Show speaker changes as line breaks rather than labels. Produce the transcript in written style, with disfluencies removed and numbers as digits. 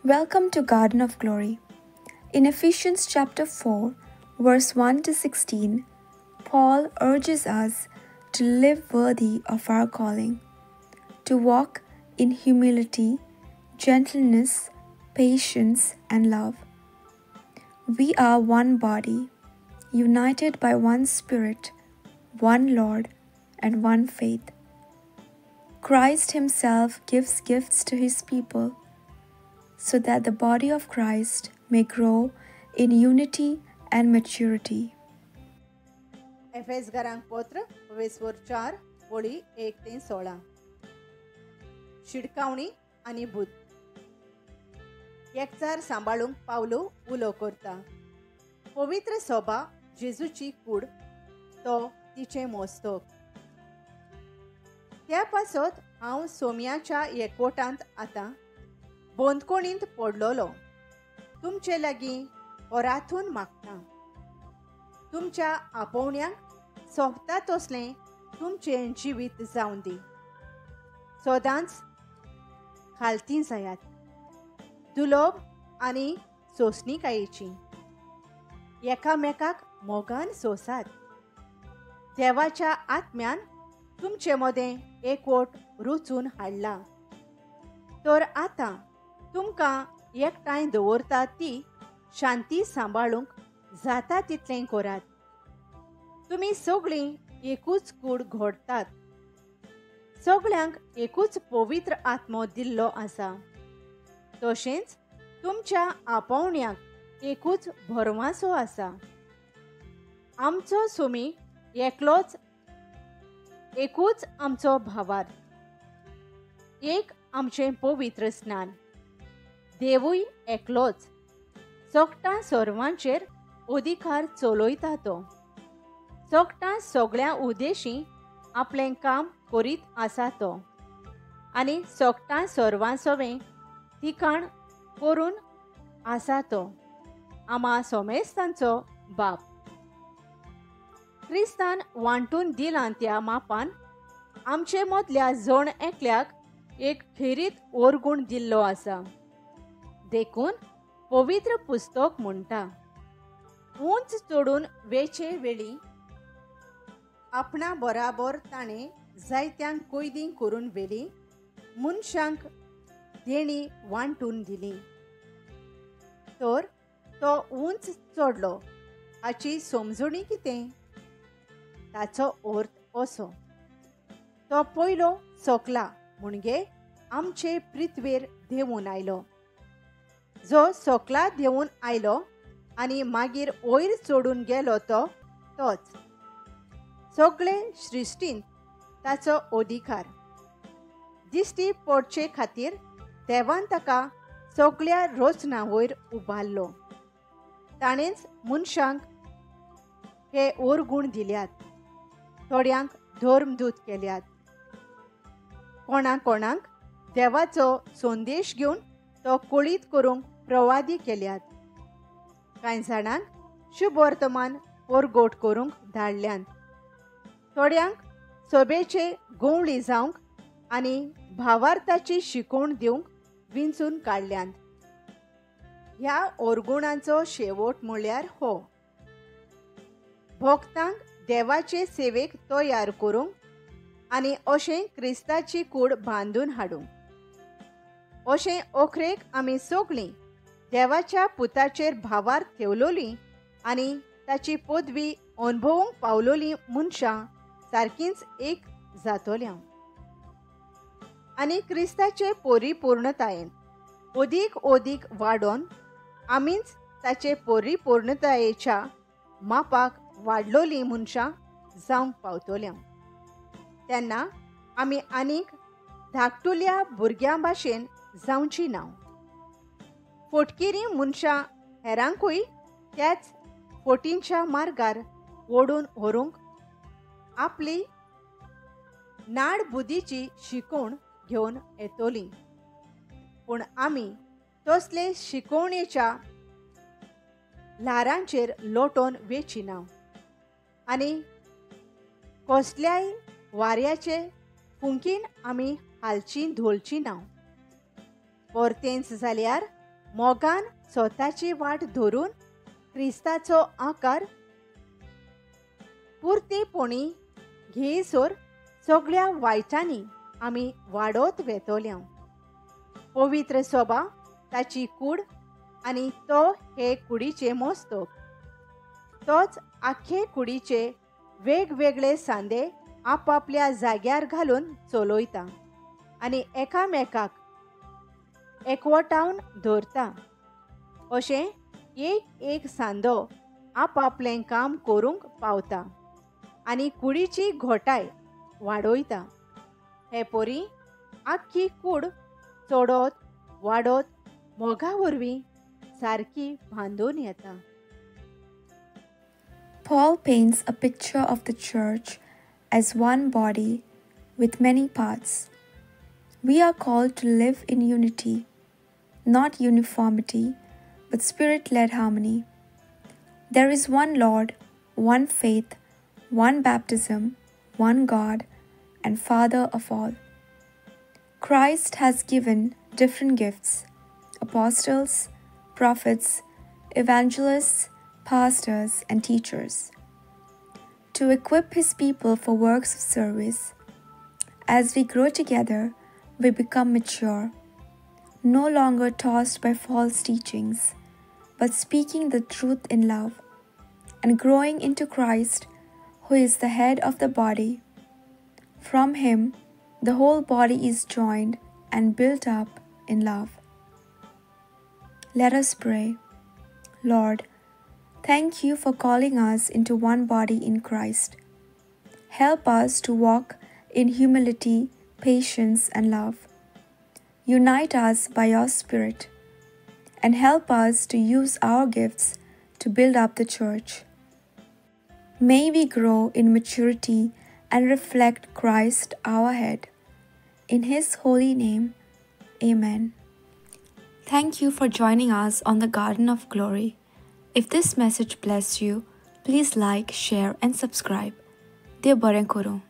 Welcome to Garden of Glory. In Ephesians chapter 4, verse 1 to 16, Paul urges us to live worthy of our calling, to walk in humility, gentleness, patience, and love. We are one body, united by one Spirit, one Lord, and one faith. Christ Himself gives gifts to His people so that the body of Christ may grow in unity and maturity.
एफेसघरांक पत्र वेसवर 4 ओळी 1 ते 16. शिडकावणी आनी भूत. एकचार सांबाळूंक पावलो उलो करता. पवित्र सोबा जेजूची कूड, तो तिचें मोस्तक. त्या पासत हांव सोम्याच्या एकवटांत आतां बंदकोणींत पडलोलो तुमचे लागीं ओराथून मागता. तुमच्या आपोवण्याक सोंपता तसलें तुमचें जिवीत जावं दी. सदांच खालती जायात, दुलोब आनी सोंसणीकायेची. एकामेकाक मोगान सोंसात. देवाच्या आत्म्यान तुमचे मदें एकवट रुचून हाडला. तर आतां तुमकां एकठांय दवरता ती शांती सांबाळूंक जाता तितलें करात. तुमी सगळीं एकूच कूड घडतात. सगळ्यांक एकूच पवित्र आत्मो दिल्लो आसा. तशेंच तुमच्या आपोवण्याक एकूच भरवासो आसा. आमचो सुमी एकलोच, एकूच आमचो भावार्थ, एक आमचें पवित्र स्नान. देवूय एकलोच, सगटां सर्वांचेर अधिकार चलयता तो. सगटां सगळ्या उद्देशी आपलें काम करीत आसा तो आनी सगटां सर्वां सवें ठिकाण करून आसा तो. आमा सोमेस्तांचो बाप. क्रिस्तान वांटून दिलां त्या मापान आमचे मदल्या जण एकल्याक एक खेरीत ओरगुण दिल्लो आसा. देखून पवित्र पुस्तक म्हणटा, उंच चडून वेचे वेळी आपणा बराबर ताणें जायत्यांक कैदी करून व्हेली, मनशांक देणी वांटून दिली. तर तो उंच चडलो हाची समजणी कितें? ताचो अर्थ असो, तो पयलो सोकला म्हणजे आमचे पृथ्वेर देंवून आयलो. जो सोकला देंवून आयलो आनी मागीर वयर चडून गेलो तो तोच. सगळे सृश्टींत ताचो अधिकार दिश्टी पडचे खातीर देवान ताका सगळ्या रचना वयर उबारलो. ताणेंच मनशांक हे ओरगुण दिल्यात, थोड्यांक धर्मदूत केल्यात, कोणा कोणाक देवाचो संदेश घेवन तो कळीत करूंक प्रवादी केल्यात, कांय जाणांक शुभवर्तमान परगोट करूंक धाडल्यात, थोड्यांक सोबेचे गवळी जावंक आनी भावार्थाची शिकवण दिवंक विंचून काडल्यात. ह्या ओरगुणांचो शेवट म्हळ्यार हो, भक्तांक देवाचे सेवेक तयार करूंक आनी अशें क्रिस्ताची कूड बांदून हाडूंक. अशें ओखरेक आमी सगळीं देवाच्या पुताचेर भावार्थ ठेवलोली आनी ताची पदवी अणभवूंक पावलोली मनशां सारकींच एक जातोल्या आनी क्रिस्ताचे परिपूर्णतायेन अदीक अदीक वाडोवन आमीच ताचे परिपूर्णतायेच्या मापाक वाडलोली मनशां जावंक पावतोल्या. तेन्ना आमी आनीक धाकटुल्या भुरग्यां भाशेन जावची ना. फोटकिरी मनशां हेरांकूय त्याच फोटींच्या मार्गार ओडून व्हरूंक आपली नाड बुद्धीची शिकवण घेवन येतली. पूण आमी तसले शिकवणेच्या ल्हारांचेर लोटोन वेची ना आनी कसल्याय वाऱ्याचे फुंकीन आमी हालची धोलची ना. परतेंच जाल्यार मोगान स्वताची वाट धरून क्रिस्ताचो आकार पुरतेपणी घेयसर सगळ्या वायटांनी आमी वाडत वेतोल्या. पवित्र सभा ताची कूड आनी तो हे कुडीचे मस्तक. तोच आख्खे कुडीचे वेगवेगळे सांदे आपापल्या जाग्यार घालून चलयता आनी एकामेकाक एकवटावन धरता. अशें एक एक सांदो आपापलें काम करूंक पावता आनी कुडीची घोटाय वाडयता. हे परी आख्खी कूड चडत वाडत मोगा वरवीं सारकी बांदून येता.
Paul paints a picture of the church as one body with many parts. We are called to live in unity, not uniformity, but spirit-led harmony. There is one Lord, one faith, one baptism, one God, and Father of all. Christ has given different gifts: apostles, prophets, evangelists, pastors, and teachers, to equip his people for works of service. As we grow together, we become mature, no longer tossed by false teachings, but speaking the truth in love, and growing into Christ, who is the head of the body. From him, the whole body is joined and built up in love. Let us pray. Lord, thank you for calling us into one body in Christ. Help us to walk in humility, patience, and love. Unite us by your Spirit and help us to use our gifts to build up the church. May we grow in maturity and reflect Christ our head. In His holy name, Amen. Thank you for joining us on the Garden of Glory. If this message blessed you, please like, share, and subscribe. Dev bareng koru.